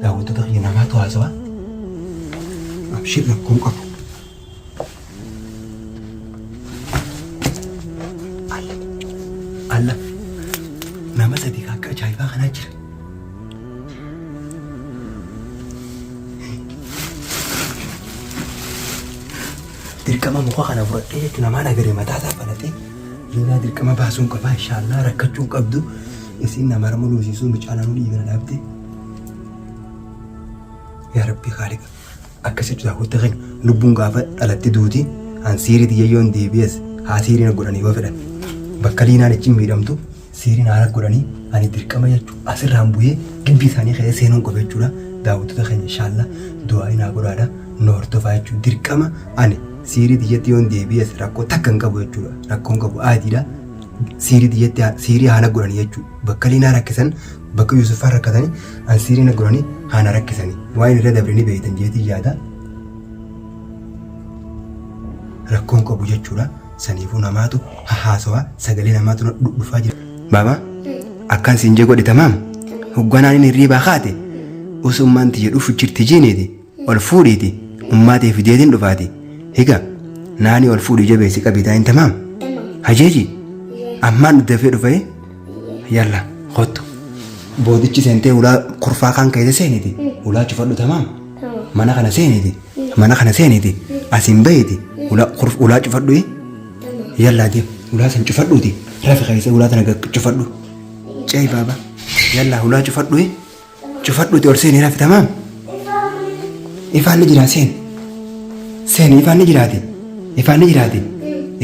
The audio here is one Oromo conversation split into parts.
Daawwattoota kiyya namaatu haasawa. Abshir rakkoon qabu. Alla. Alla. Nama sadi ka akka ajaa'ibaa kanaa jira. Dirqama muka kana fudhadhee jechuun namaan agaree mataa isaa falaxee liinaa dirqama baasuun qaba inshaallah rakkachuu hin qabdu isiin nama harma loosiisuu mucaan anuu dhiigana dhaabde yaa rabbii kaaliqa akkas jechuudha hojii keenya lubbuun gaafa dhalatti duuti an siirii tiyya yoon deebi'es haa siirii na godhanii yoo fedhan bakka liinaan achi miidhamtu Siiriin haala godhanii ani dirqama jechu asirraan bu'ee gibbii isaanii keessa seenuun qaba jechuudha. Daawwattoota keenya inshaalla du'aa'ii naa godhaadha nu hordofaa jechuudha. Dirqama ani siirii tiyyatti yoon deebi'es rakkoo takka hin qabu jechuudha. Rakkoo hin qabu aadiidha. Siirii tiyyatti siirii haala godhanii jechuudha. Bakka liinaa rakkisan bakka Yuusuffaa rakkatanii an siirii na godhanii haana rakkisanii. Waan irra dabre ni beektan jeetiin yaada. Rakkoon qabu jechuudha. Saniifuu namaatu hahaasawa sagalee namaatu na dhufaa jira. Baaba akkan siin jee godhi tamaam hogganaan inni hirriibaa kaate osoo ummaan tiyya dhufu jirti jiiniiti ol fuudhiiti ummaa tee fideetiin dhufaati higa naanii ol fuudhii jabeessi qabii taa'in tamaam hajeeji ammaan dafee dhufee yalla kottu boodichi seentee ulaa kurfaa kaan keessa seeniti ulaa cufadhu tamaam mana kana seeniti Mana kana seeniti asiin bahiiti ulaa cufadhu yallaa deem ulaa san cufadhuuti rafi keessa ulaa tana cufadhu ce'i baaba yallaa ulaa cufadhu cufadhuuti ol seeni rafi tamaam ifaan ni jiraa seen seeni ifaan ni jiraati ifaan ni jiraati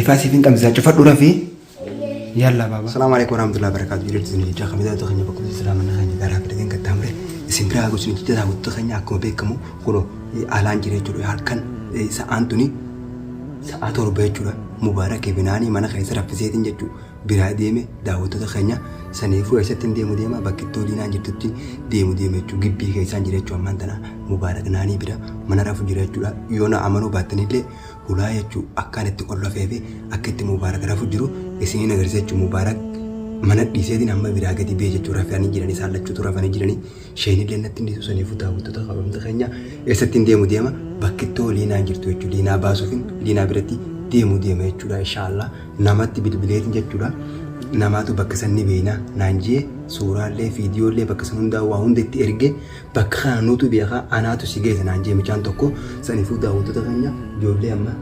ifaa siif hin qabsisaa cufadhu rafi Yalla baba. Salaamu alaikum warahmatullahi wabarakatuh. Jirtu isin jecha kabajaa keenya bakka islaamanna keenya garaa fedhateen qaxxaamure isin biraa gosin jecha daawwattoota keenya akkuma beekamu kunoo alaan jira jechuudha halkan sa'aan tuni sa'aa 7 jechuudha Mubaarak binaanii mana keessa raffiseetiin jechuudha biraa deeme daawwattoota keenya saniifuu eessatti hin deemu deema bakki ittoo diinaan jirtutti deemu deema jechuudha gibbii keessaan jira jechuudha ammaan tana Mubaarak naanii bira mana rafu jira jechuudha yoo na amanuu baattanillee Hulaa jechu akkaan itti qollofee fi akka itti Mubarak rafu jiru isiniin agarsiisa jechu Mubarak mana dhiiseetiin amma biraa gadi bee jechu rafanii jiran isaan lachuutu rafanii jiranii sheenillee natti hin dhiisu saniifuu daawwattoota kabajamtoota keenya eessatti hin deemu deema bakkittoo liinaan jirtu jechu liinaa baasuufin liinaa biratti deemu deema jechuudha inshaallah namatti bilbileetiin jechuudha namaatu bakka san ni beeyna naan jee suuraallee fiidiyoollee bakka san hundaa waa hunda itti erge Bakka kana nuutu beeka anaatu si geessa naan jee mucaan tokko saniifuu daawwattoota keenya ijoollee amma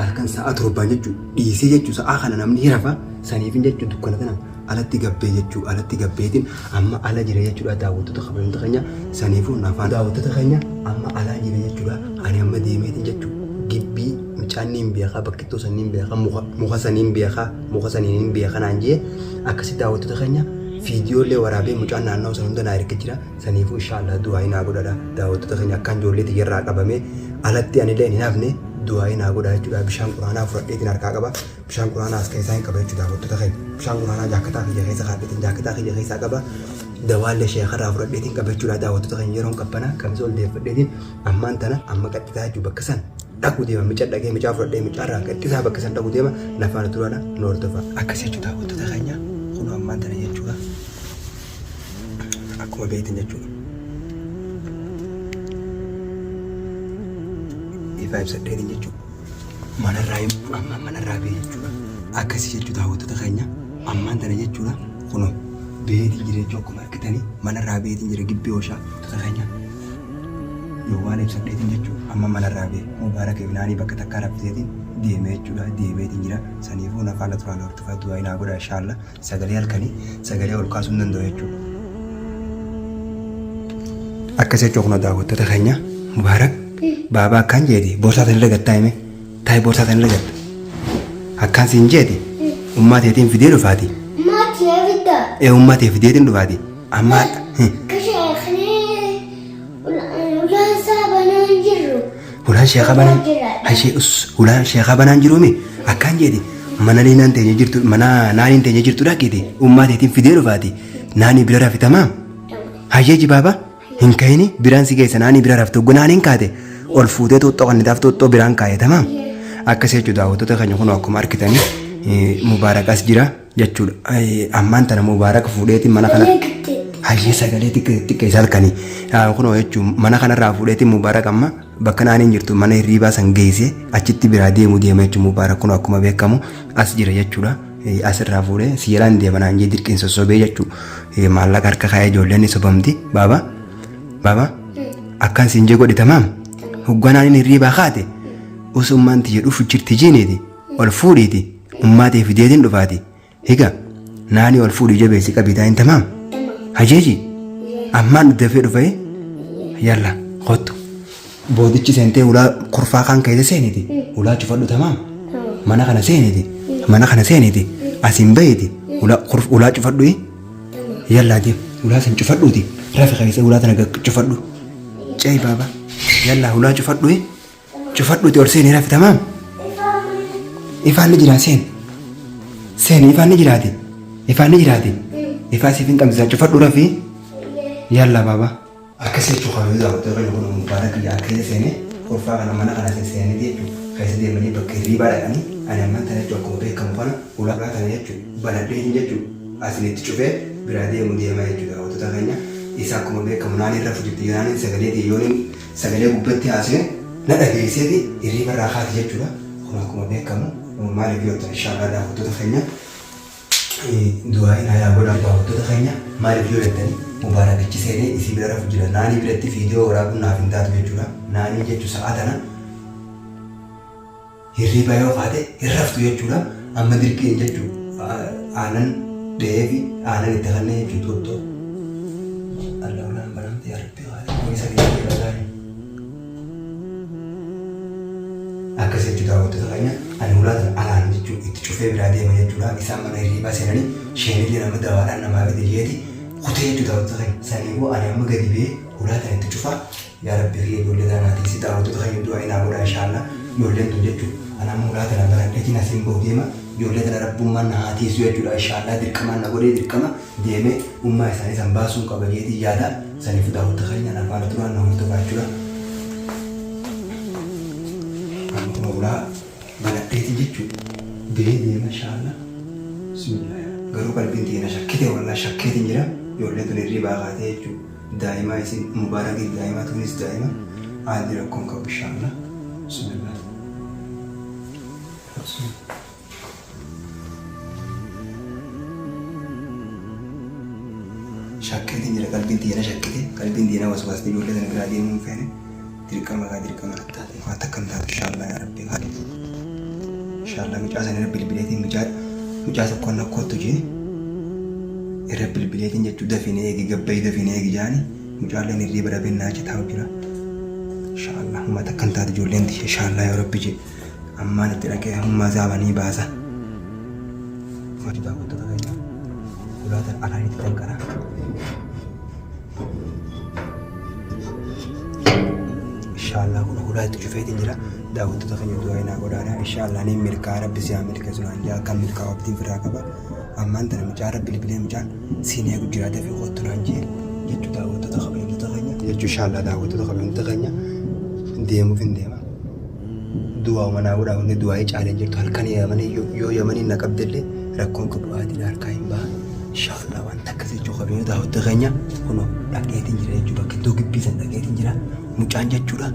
halkan sa'a torbaan jechuu dhiisee jechuu sa'a kana namni hirafa saniifin jechuu dukkana tana alatti gabbee jechuu alatti gabbeetiin amma ala jira jechuudha daawwattoota kabajamtoota keenya saniifuu nafaan daawwattoota keenya amma alaa jira jechuudha ani amma deemeetiin jechuu gibbii mucaan niin beekaa bakkittoo san niin beekaa muka muka saniin beekaa muka saniin hin beekaa naan jee akkasi daawwattoota keenya fiidiyoollee waraabee mucaan naannoo san hunda naa erga jira Saniifuu inshaa Allah du'aa'ii naa godhadha daawwattoota keenya akkaan ijoollee tiyya irraa qabamee alatti anillee hin hafne du'aa'ii naa godhaa jechuudha bishaan quraanaa fudhadheetiin harkaa qaba bishaan quraanaa as keessaa hin qaba jechuudha daawwattoota keenya bishaan quraanaa jaakkataa kiyya keessa kaadheetiin jaakkataa kiyya keessaa qaba dawaallee sheekarraa fudhadheetiin qaba jechuudha daawwattoota keenya yeroon qabbanaa qamisa ol deeffadheetiin ammaan tana amma qaxxitaa jechuudha bakka san dhaqu deema mica dhaqee micaa fudhadhee micaarraa qaxxisaa bakka san dhaqu deema nafaana turaadha nu hordofa akkas jechuudha daawwattoota keenya kunoo ammaan tana jechuudha. Akkuma beektan jechuudha. Ifaa ibsadheetiin jechuudha. Manarraa amma manarraa ba'e jechuudha. Akkasii jechuudha daawwattoota keenya ammaan tana jechuudha. Kunoo beetiin jira jechuudha akkuma argitanii manarraa beetiin jira gibbii ooshaa daawwattoota keenya. Yowwaala ibsadheetiin jechuudha amma manarraa ba'e Mubaarak Ibnaanii bakka takkaa raffiseetiin deeme jechuudha deemeetiin jira. Saniifuu na faana turaan hordofaa du'aa naa godhaa inshaalla. Sagalee halkanii sagalee ol kaasuu hin danda'u jechuudha. Akkas jechuun kun daawwattoota keenya Mubaarak baabaa akkaan jeeti boorsaa tanirra gattaa hime taayi boorsaa tanirra gatta akkaan siin jeeti ummaa teetiin fidee dhufaati. Maatii abidda. Ee ummaa tee fideetiin dhufaati amma Ulaan isaa banaan jiru. Hulaan sheekaa banaan hashee us hulaan sheekaa banaan jiruumi akkaan jeeti mana liinaan teenya jirtu mana naaniin teenya jirtu dhaqiiti ummaa teetiin fidee dhufaati naanii bira rafi tamaam hayyee jibaaba hin ka'ini biraan si geessa naanii bira rafte oggu naaniin kaate ol fuutee xuuxxoo kan taaf xuuxxoo biraan kaa'e tamaam akkas jechuudha daawwattoota keenya kun akkuma argitanii mubaarak as jira jechuudha ammaan tana mubaarak fuudheetiin mana kana. Hayyee sagalee xiqqeessa halkanii. Kunoo jechuun mana kanarraa fuudheetiin Mubaarak amma bakka naaniin jirtu mana hirriibaa san geessee achitti biraa deemu deema jechuun Mubaarak kunoo akkuma beekamu as jira jechuudha. Asirraa fuudhee siiraan deema naan jee dirqiin sossobee jechuudha. Maallaqa harka kaa'ee ijoolleen ni sobamti. Baaba baaba akkan siin jee godhi tamaam. Hoggaa naaniin hirriibaa kaate osoo ummaan tiyya dhufu jirti jiiniiti ol fuudhiiti ummaa tee fideetiin dhufaati. Higa naanii ol fuudhii jabeessi qabii taa'in tamaam. Hajeeji ammaan dafee dhufee yalla kottu. Boodichi seentee ulaa kurfaa kaan keessa seeniti ulaa cufadhu tamaam. Mana kana seeniti mana kana seeniti asiin bahiiti ulaa cufadhu yallaa deem ulaa san cufadhuuti rafi keessa ulaa tana cufadhu. Ce'i baaba yallaa ulaa cufadhu. Cufadhuuti ol seeni rafi tamaam. Ifaan ni jiraa seeni. Seeni ifaan ni jiraati. Ifaan ni jiraati. Ifaa siif hin qabsiisaa cufadhu rafi. Yalla baaba. Akkas jechuu kabajuu daawwattoota keenya kun mubaarak yaa keessa seenee kurfaa kana mana kana seenanii jechuun keessa deemanii bakka hirriibaa dhaqanii ani amman tana jechuun akkuma beekamu kana ulaa tana jechuun banadheetiin jechuun asin itti cufee biraa deemu deema jechuudha daawwattoota keenya isa akkuma beekamu naaniin rafu jirti naaniin sagaleetiin yooniin Sagalee gubbatti haasa'e na dhageesseeti hirriiba irraa kaate jechuudha. Kun akkuma beekamu maaliif yoo ta'an inshaallah daawwattoota keenya du'aa'iin hayaa godhaa daawwattoota keenya maaliif yoo jettani Mubaarakichi seenee isii bira rafu jira. Naanii biratti viidiyoo waraabuun naaf hin taatu jechuudha. Naanii jechu sa'a tana Hirriiba yoo kaate hin raftu jechuudha. Amma dirqiin jechuu aanan dhaheefi aanan itti kennee jechuu xuuxxoo. Allah ulaan banamte yaa Rabbi haala isa biyya wallaahi. Akkas jechuu daawwattoota keenya ani ulaa tana alaan jechuu itti cufee biraa deema jechuudha. Isaan mana hirriibaa seenanii sheenillee nama dawaadhaan namaa fide jeeti kutee jechuu daawwattoota keenya. Saniifuu ani amma gadi ba'ee ulaa tana itti cufaa Yaa rabbi kiyya ijoollee tana naa tiisi daawwattoota keenya du'aa'i naa godhaa inshaalla ijoolleen tun jechu ana amma ulaa tana banadheetiin asiin bahu deema ijoollee tana rabbummaan na haa tiisu jechuudha inshaalla dirqamaan na godhee dirqama deemee ummaa isaanii san baasuun qaba jeetiin yaada saniifu daawwattoota keenya na faana turaan na hordofaa jechuudha. Amma kun ulaa banadheetiin jechu bahee deema inshaalla bismillah garuu qalbiin tiyya na shakkite wallah shakkeetiin jira ijoolleen tun hirribaa kaatee jechuudha. Daa'imaa isin mubarakii daa'imaa tunis daa'ima aaddi rakkoon qabu inshallah bismillah Shakkeetiin jira qalbiin tiyya na shakkite qalbiin tiyya na waswaasti ijoollee tana biraa deemuu hin feene dirqama kaa dirqama natti taate waan takka hin taatu inshallah yaa rabbi haadha inshallah mucaa sana irra bilbileetiin mucaa mucaa tokkoon na kottu jee irra bilbileetiin jechuu dafii na eegi gabbayi dafii na eegi jaani mucaalleen hirriiba dhabeen naa achi taa'u jira inshallah huma takka hin taatu ijoolleen tiyya inshallah yoo rabbi jee ammaan itti dhaqee hummaa zaabanii baasa. Daawwattoota keenya ulaatan alaanitti danqara. Inshaallah kun hulaa itti cufeetiin jira. Daawwattoota keenya du'aa naa godhaadha. Inshaallah ni milkaa rabbi si haa milkeessu naan jaa akka milkaa'u abdiin firraa qaba. Ammaan tana mucaa rabbi bilbilee mucaan siin eegu jira dafii kottu naan jee jechuu daawwattoota kabajamtoota keenya. Jechuu inshaallah daawwattoota kabajamtoota keenya deemuuf hin deema. Du'aa'uma naa godhaa wanni du'aa'ii caalee hin jirtu halkan yamanii yoo yamaniin na qabdellee rakkoon qabu haatiidha harkaa hin baha inshaallah waan takka jechuu qabeenyu daawwatte keenya kunoo dhaqeetiin jira jechuu bakka iddoo gibbii san dhaqeetiin jira mucaan jechuudha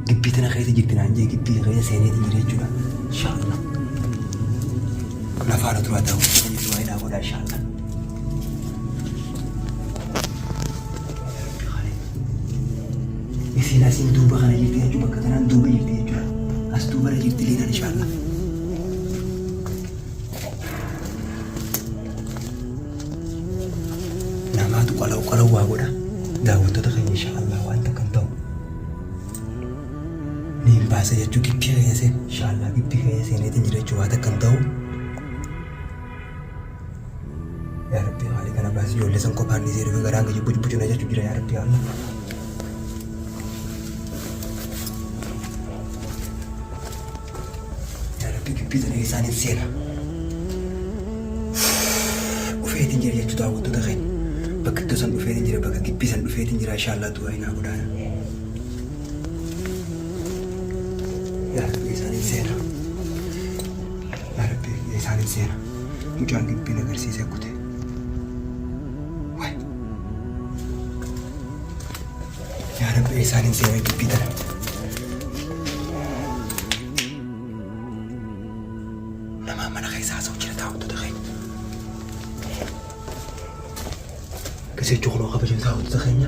gibbii tana keessa jirti naan jee gibbii keessa seeneetiin jira jechuudha inshaallah nafaana turaa daawwatte keenya du'aa'ii naa godhaa inshaallah. Isiin asiin duuba kana jirti jechuudha. Bakka tanaan duuba jirti jechuudha. As duubarra jirti liinaan inshaallah. Namaatu qalaw qalaw waa godha. Daawwattoota keenya inshaallah waan takka hin ta'u. Ni hin baasa jechuu gibbii keessa seen inshaallah gibbii keessa seeneetiin jira jechuu waa takka hin ta'u. Yaa Rabbi haali kana baasi ijoollee san kophaan dhiisee dhufe garaan kiyya buj buj na jechuu jira yaa Rabbi Allah. Yaa Rabbi gibbii tana keessaan hin seena. Dhufeetiin jira jechuu daawwattoota keenya. Bakka iddoo san dhufeetiin jira bakka gibbii san dhufeetiin jira inshaallah du'aa hin haa godhaana. Yaa Rabbi isaan hin seena. Yaa Rabbi isaan hin seena. Mucaan gibbiin agarsiisee kute. Yaa Rabbi eessaan hin seena gibbii tana. Namaa mana keessa haasa'u jira daawwattoota keenya. Akkasii jechuun kunoo kabajamtoota daawwattoota keenya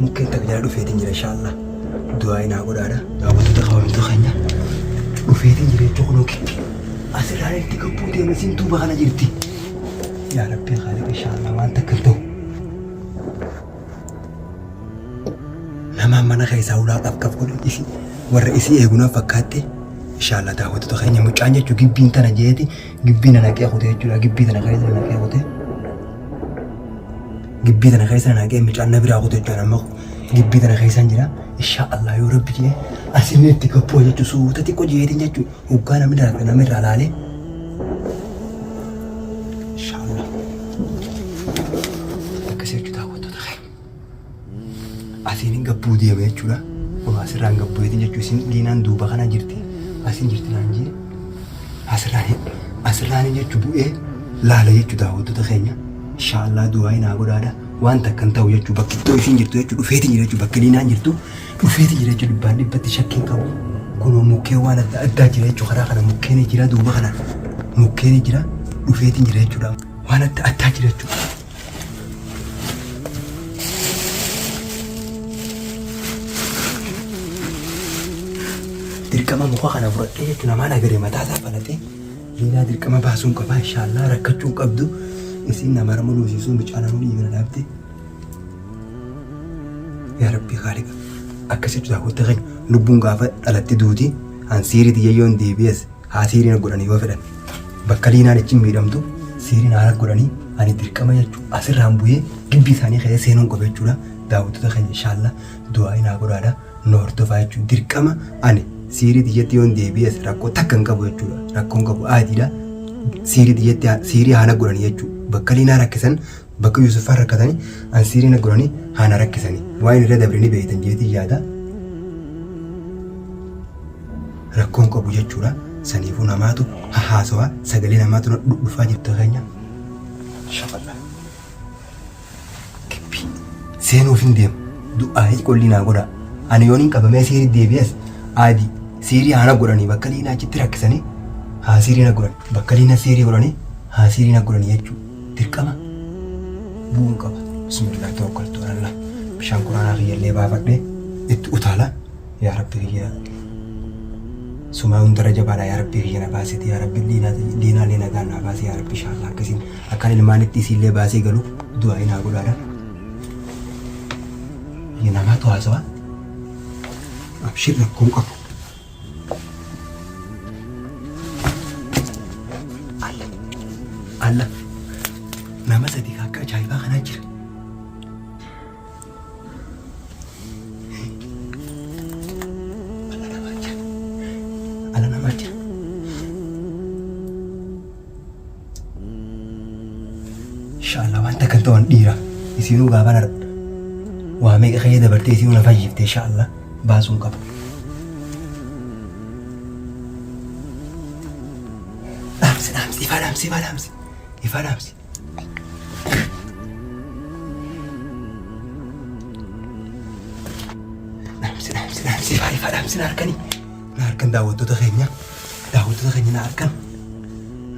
mukkeen takka jala dhufeetiin jira inshaallah. Du'aa naa godhaadha. Daawwattoota kabajamtoota keenya dhufeetiin jira jechuun kunoo gibbii. Asirraan itti gabbuu deema siin duuba kana jirti. Yaa Rabbi Khaaliq inshaallah waan takka hin ta'u. Namaan mana keessaa ulaa qaf qaf godhu isi warra isii eegu na fakkaatte inshaallah daawwattoota keenya mucaan jechuun gibbiin tana jeeti gibbii na naqee kute jechuudha gibbii tana keessa na naqee kute gibbii tana keessa na naqee mucaan na biraa kute jechuudha amma gibbii tana keessaan jira inshaallah yoo rabbi jee asinni itti gabboo jechuun suuta xiqqoo jeetiin jechuudha hoggaa namni darbe namni irraa laalee inshaallah akkasii jechuudha daawwattoota keenya. Asiin hin gabbuu deema jechuudha. Kun asirraan gabbuutiin jechuudha. Isin liinaan duuba kana jirti. Asiin jirti naan jee. Asirraan asirraan jechuu bu'ee laala jechuudha daawwattoota keenya. Inshaallah du'aa naa godhaadha. Waan takka hin ta'u jechuudha. Bakki iddoo isiin jirtu jechuudha. Dhufeetiin jira jechuudha. Bakki liinaan jirtu dhufeetiin jira jechuudha. Dhibbaan dhibbatti shakkiin qabu. Kunoo mukkeen waan adda addaa jira jechuudha. Karaa kana mukkeen jira duuba kana mukkeen jira dhufeetiin jira jechuudha. Waan adda addaa jira jechuudha. Dirqama muka kana fudhadhee jechuun namaan agaree mataa isaa falatee liinaa dirqama baasuun qaba inshaallah rakkachuu hin qabdu isiin nama harma luusisuu mucaa namuu dhiibina dhaabde yaa rabbii kaaliqa akkasitti daawwatte keenya lubbuun gaafa dhalatti duuti an siirii tiyya yoon deebi'es Haa siirii na godhanii yoo fedhan. Bakka liinaan ichi miidhamtu siirii na godhanii ani dirqama jechuun asirraan bu'ee gibbii isaanii keessa seenuun qaba jechuudha. Daawwattoota keenya inshaallah du'aa naa godhaadha. Nu hordofaa jechuudha. Dirqama ani siirii tiyyatti yoon deebi'es rakkoo takka hin qabu jechuudha. Rakkoo hin qabu aadiidha. Siirii tiyyatti siirii haa na godhanii jechuudha. Bakka liinaa rakkisan bakka Yuusuffaa rakkatanii an siirii na godhanii haa na rakkisanii. Waan irra dabre ni beektan jeetii yaada. Rakkoon qabu jechuudha. Saniifuu namaatu hahaasawa sagalee namaatu na dhufaa jirtu keenya. Shafadha. Gibbii seenuuf hin deemu. Du'aayii qollii naa godhaa. Ani yoon hin qabamee siirii deebi'es aadi siirii haana godhanii bakka liinaa achitti rakkisanii haa siirii na godhan. Bakka liina siirii godhanii haa siirii na godhanii jechuudha. Dirqama bu'uun qaba. Bismillah tawakkaltu alallah. Bishaan quraanaa kiyyallee baafadhee itti utaala. Yaa Rabbi kiyya sumaa hundarra jabaadha yaa Rabbi kiyya na baasiti yaa Rabbi liinaallee nagaan naa baasi yaa Rabbi inshallah akkasiin akkaan ilmaanitti isiillee baasee galu du'aa naa godhaadha. Biyya namaatu haasawa. Abshir rakkoon qabu. Alla alla nama sadii akka ajaa'ibaa kanaa jira. Ala namaa jira. Ala namaa jira. Inshallah wanta kan ta'an dhiira. Isinuu gaafa na waa meeqa keessa dabartee isinuu na fayyifte inshallah baasuun qaba. Dhaamsi dhaamsi ifaa dhaamsi ifaa dhaamsi ifaa dhaamsi. Dhaamsi dhaamsi dhaamsi ifaa ifaa dhaamsi na harkanii. Na harkan daawwattoota keenya. Daawwattoota keenya na harkan.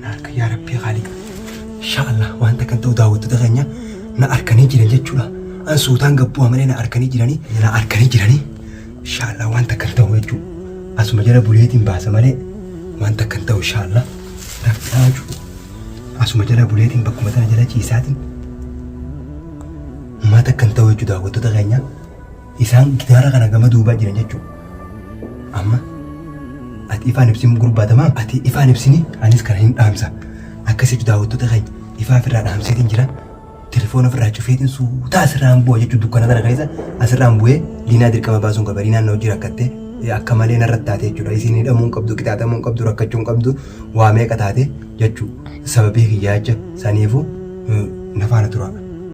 Na harkan yaa Rabbii Khaaliq. Insha Allah wanta kan ta'u daawwattoota keenya na harkanii jiran jechuudha. An suutaan gabbuu malee na harkanii jiranii. Na harkanii jiranii. Insha Allah wanta kan ta'u jechuudha. Asuma jala buleetiin baasa malee wanta kan ta'u insha Allah. Rabbi haa jechuudha. Asuma jala buleetiin bakkuma tana jala ciisaatiin uummata akkan ta'u jechuudha daawwattoota keenya isaan gitaara kana gama duubaa jiran jechuudha. Amma ati ifaan ibsin gurbaatamaa ati ifaan ibsini anis kana hin dhaamsa akkas jechuudha daawwattoota keenya ifaa ofirraa dhaamseetiin jira. Telefoona ofirraa cufeetiin suutaa asirraan bu'a jechuudha dukkana kana keessa asirraan bu'ee liinaa dirqama baasuun qaba liinaan na hojii rakkattee akka malee narratti taate jechuudha isiin hidhamuu hin qabdu qixaaxamuu hin qabdu rakkachuu hin qabdu waa meeqa taate jechuudha sababii kiyyaa jecha saniifuu na faana tura.